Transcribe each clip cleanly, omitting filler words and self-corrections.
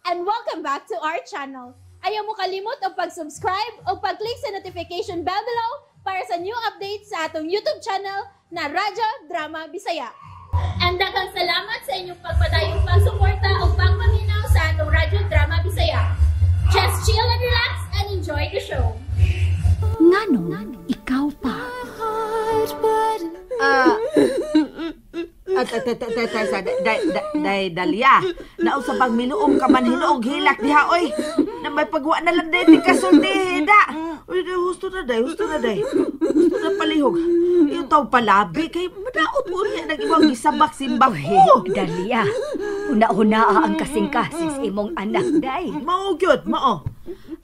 And welcome back to our channel. Ayaw mo kalimot og pag-subscribe o pag-click sa notification bell below para sa new updates sa atong YouTube channel na Radyo Drama Bisaya. And daghang salamat sa inyong pagpadayong pagsuporta o pagpaminaw sa atong Radyo Drama Bisaya. Just chill and relax and enjoy the show. Nganong ikaw pa? Ah, at at at at at sa day day Dalia. Nausa bang miluom ka man hinuog hilak diha oy. Na may pagwa na lang day kasulti da. Uy, day, husto na day, husto na day. Husto na palihog. Iyo taw palabi kay madaot po niya nag ibang gisabak simbak ko. Dalia, una-una ang kasing-kasing sa imong anak, day. Mao gyud, mao.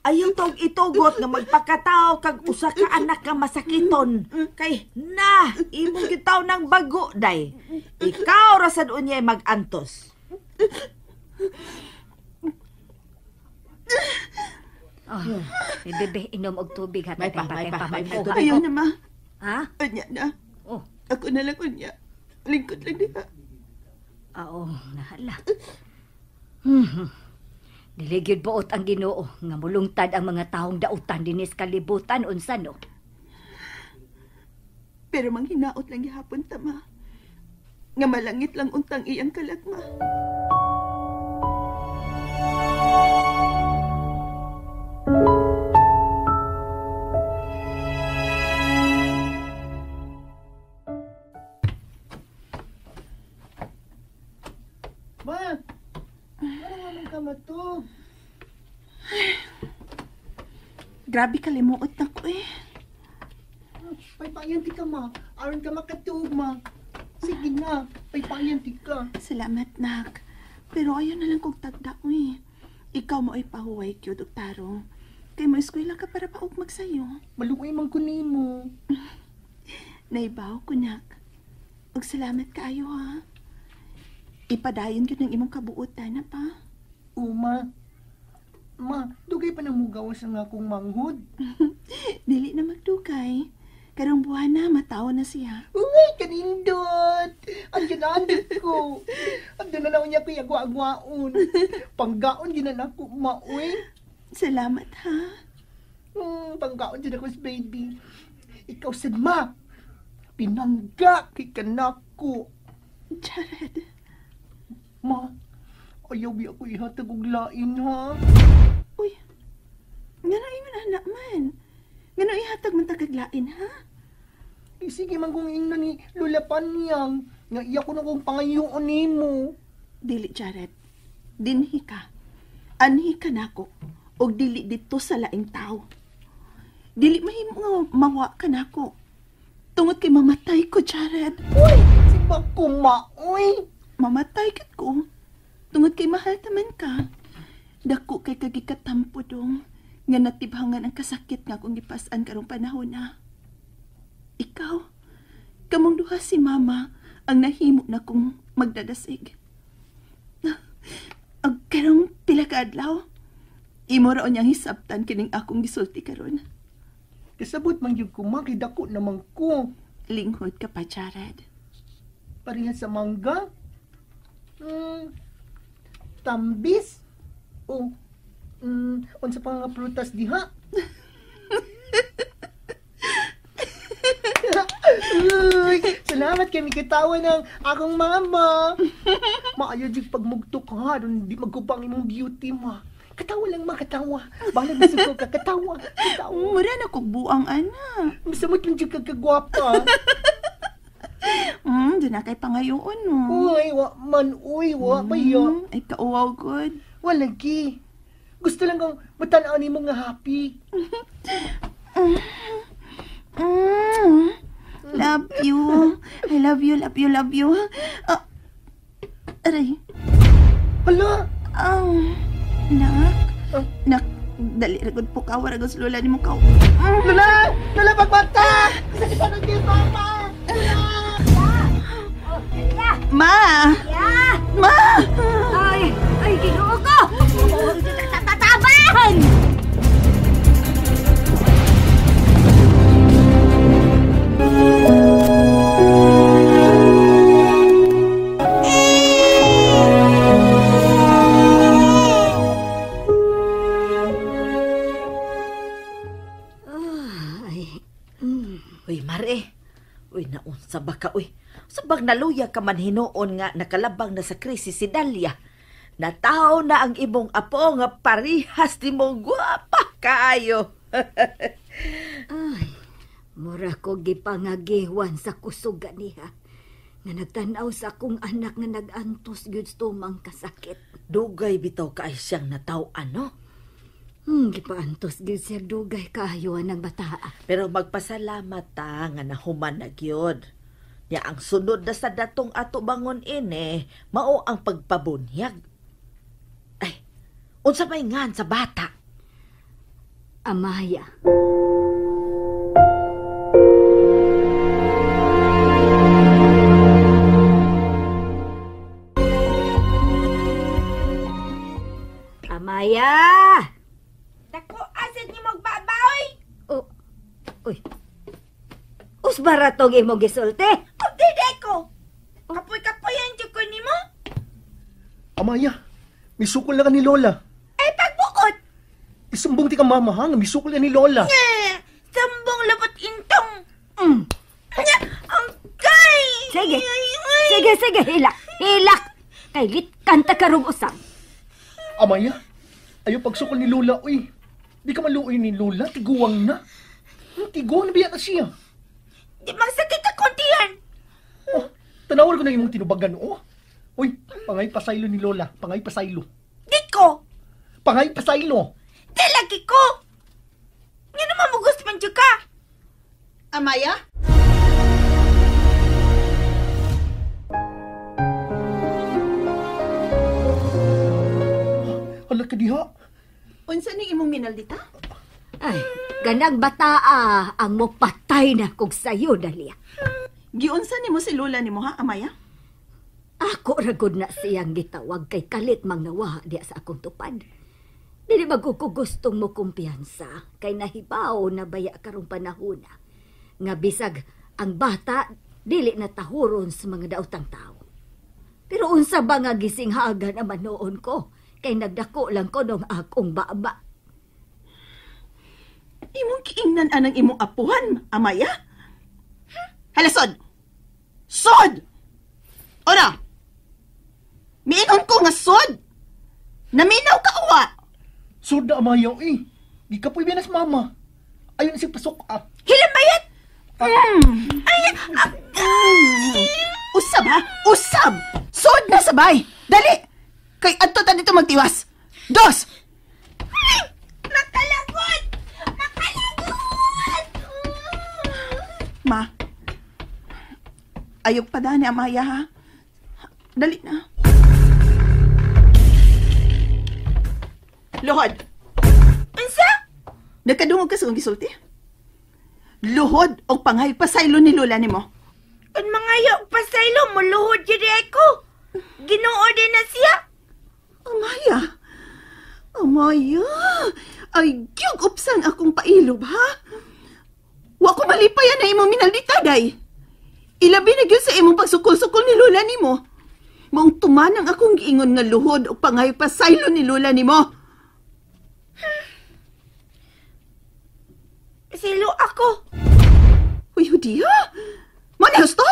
Ayaw tawag itugot nga magpakatao kag usa ka anak nga masakiton. Kay na, imong gitaw ng bago, day. Ikaw ra sad unyay magantos. Oh, bebe, inom og tubig ha. May pa, may pa, may pa. Ayaw na, ma. Ha? Unya na. Oh. Ako na lang unya. Lingkod lang diha. Oo, nahala. Dili gyud buot ang Ginoo nga mulungtad ang mga taong dautan dinis kalibutan unsa no. Pero manghinaot lang gihapon ta, ma. Nga malangit lang untang iyang kalagma. Ma, ano nga man ka matug? Grabe kalimuot na ko eh. Paypayan ti ka, ma. Aron ka makatuog, ma. Sige na, paypayan ti ka. Salamat, nak. Pero ayaw na lang kong tagda ko eh. Ikaw mo ay pahuway, kyud og tarong. Kay mo eskwela ka para paug magsayo. Maluoy man ko nimo. Naibaw ko, nak. Og salamat kaayo, ha. Ipadayon gyud ng imong kabuotan na pa. Uma. Ma, dugay pa namugawas ang akong manghod. Dili na magdugay. Karong buwan na, matawo na siya. Uy, kanindot! Ang ginandot ko. Ang na niya ko agwa-agwaon. Panggaon yun na ako, ma, uy. Salamat, ha? Panggaon din ako, baby. Ikaw sad, ma. Pinangga kay kanako. Jared. Ma, ayaw bi ako ihatag og lain, ha? Uy, nga na ingon anak man. Nga na ihatag man tagaglain, ha? Eh, sige man kung ingnon ni Lola Panyang, nga iya ko na kong pangayoon nimo. Dili, Jared. Dinhi ka. Anhi ka nako. Og dili dito sa laing tao. Dili mahimo nga mawa ka nako. Tungod kay mamatay ko, Jared. Uy, si ko ma, uy. Mamatay kat ko. Tungod kay mahal taman ka. Dako kay kagikatampo dong. Nga natibhangan ang kasakit nga kung gipasan karong panahon na. Ikaw, kamong duha si mama ang nahimo na kong magdadasig. Ag karong pila ka adlaw, imo ra unyang hisabtan kining akong gisulti karon. Kasabot man gyud ko, ma, kay dako naman ko. Linghod ka pa, Jared. Pareha sa mangga? Tambis? O unsa pa nga prutas diha? Uy, salamat kay mikitawa ng akong mama. Maayo jud pagmugtok ha, aron di magkupa ang imong beauty, ma. Katawa lang, ma, katawa. Bahala masuko ka, katawa, katawa. Mura na kog buang, ana. Masamot man jud ka kagwapa. Doon na kay pangayoon, no. Uy, wa man, uy, wa bayo. Ay, kauwaw, good. Walagi. Gusto lang kong matanaw ni mo nga happy. Love you. I love you, love you, love you. Aray. Hala! Nak. Nak, dali ragod po ka. Waragod sa lola ni mo ka. Lola! Lola, pagbata! Sakit na din, mama! Lola! Ma! Ya! Ma! Ay! Ay, Ginoo ko! Tataban! Sa ka, uy. Sabag naluya ka man hinuon nga nakalabang na sa krisis si Dalia. Nataw na ang imong apo nga parihas ni mo gwapa kaayo. Ay, mura ko gipangagiwan sa kusog ganiha. Nga nagtanaw sa akong anak nga nag-antos gyud tumang kasakit. Dugay bitaw kaay siyang nataw ano? Gipaantos gyud siya dugay kaayo ang bataa. Pero magpasalamat ta nga nahuman na gyud. Nya ang sunod na sa datong ato bangon ini, mao ang pagpabunyag. Ay, unsa may ngan sa bata? Amaya. Amaya! Dako, asad ni magbabaoy! Oh, uy. Usbara tong imong gisulti. Dede ko! Kapoy-kapoy ang ko nimo? Amaya, misukol na ka ni Lola. Ay, pagbuot! Isumbong ti ka mama ha, nga misukol na ni Lola. Sambong labot intong! Ang kay! Sige, sige, sige, hilak, hilak! Kay litkan ta karong usab. Amaya, ayaw pagsukol ni Lola, uy. Di ka maluoy ni Lola, tiguang na. Tiguang na biya na siya. Di magsakit akong tiyan. Oh, tanawal ko na imong tinubagan, oh. Uy, pangay pasaylo ni Lola, pangay pasaylo. Di ko. Pangay pasaylo. Di lagi ko. Nga naman mo gusto man ka. Amaya? Hala ka diha. Unsa ni imong minaldita? Ay, ganang bataa ang mopatay na kog sayo, Dalia. Giunsa nimo si Lola nimo ha, Amaya? Ako ragod na siyang gitawag kay kalit mang nawa diya sa akong tupad. Dili magkukugustong mo kumpiyansa kay nahibaw na baya karong panahona. Nga bisag ang bata dili na tahuron sa mga daotang tao. Pero unsa ba nga gisinghagan ang manoon ko kay nagdako lang ko nung akong baba. Imong kiingnan anang imong apuhan, Amaya? Hala, sod! Sod! Ora! Miingon ko nga sod! Naminaw ka uwa! Sod na, Amaya, eh. Di ka puy biyanas, mama. Ayun si pasok, ah. Hilamayat! Ay! Usab, ha? Usab! Sod na sabay! Dali! Kay adto ta dito magtiwas! Dos! Makalagot! Makalagot! Ma, ayok pa ni Amaya, ha? Dali na. Luhod! Unsa? Nagkadungog ka sa kong gisulti? Luhod o pangay pasaylo ni Lola nimo. Kung mangayo pasaylo, muluhod yun ko. Ginoo din na siya. Amaya! Amaya! Ay, gyud upsan akong pailob, ha? Wa ko malipayan na imong minaldita, day. Ilabi na gyud sa imong pagsukol-sukol ni Lola nimo. Maong tumanang akong giingon nga luhod o pangay pasaylo ni Lola nimo. Silo ako. Uy, hudiya! Mani husto?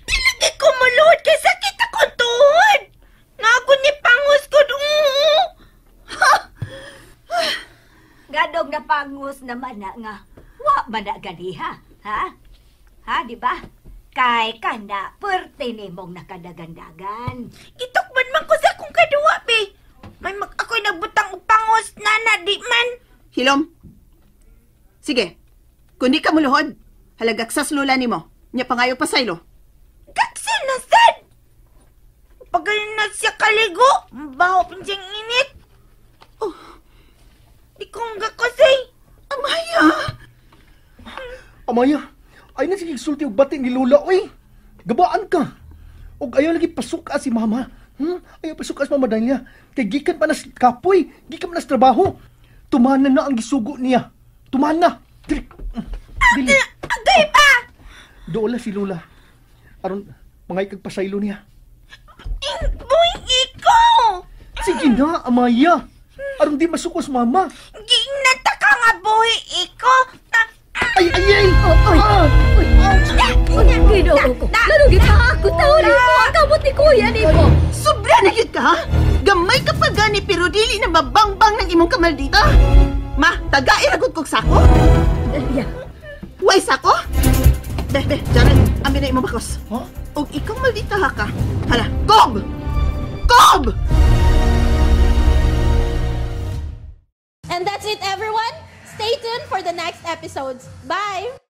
Di lagi ko muluhod kay sakit akong tuhod. Nga ako ni pangos ko. Gadong napangus naman na nga. Wa man na ganiha. Ha? Ha, di ba? Kay kana, perte ni mong nakadagandagan. Gitukman man ko sa akong kaduwa, be. May mag ako'y nagbutang og pangos, nana, di man. Hilom. Sige. Kung di ka muluhod, halagaksas Lola nimo. Nya pangayo pasaylo. Gaksin na sad! Pagaling na siya kaligo, baho pa siyang init. Oh. Di kong gakosay. Amaya! Amaya, ay na sige sulti og bati ni Lola, oy. Gabaan ka. Og ayaw lagi pasok si mama. Ayaw pasok si mama Dalia. Kay gikan pa nas kapoy, gikan pa nas trabaho. Tumana na ang gisugo niya. Tumana. Dili. Dili. Agay pa! Doola si Lola. Aron mangay kag pasaylo niya. Boy, iko! Sige na, Amaya. Aron di masukos mama. Ginata ka nga, boy, iko! Ay, ay, ay! Oy, oy, oy, Luya nimo. Sobra na gyud ka, ha? Gamay ka pa gani pero dili na mabangbang ng imong kamaldita. Ma, tagai ra gud kog sako. Dalia. Way sako? Be, be, Jared, amin na imong bakos. Ha? Og ikaw maldita ha ka. Hala, kob! Kob! And that's it, everyone. Stay tuned for the next episodes. Bye!